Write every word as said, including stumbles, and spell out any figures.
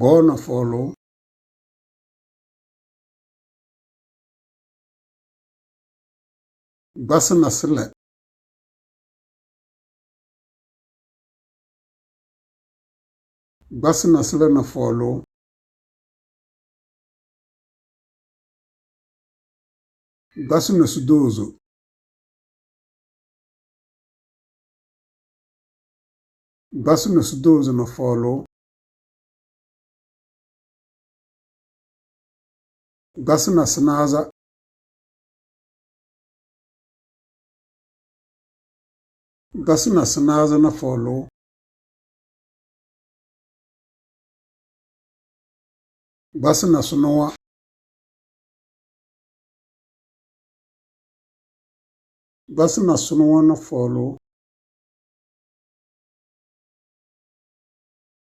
Goo na fooluu. Gbasi na sile. Gbasi na sile na fooluu. Gbasi na sudoozo. Gbasi na sudoozo na fooluu. Gbasi na sinaaza. Gbasi na sinaaza na fooluu. Gbasi na sinuwa. Gbasi na sinuwa na fooluu.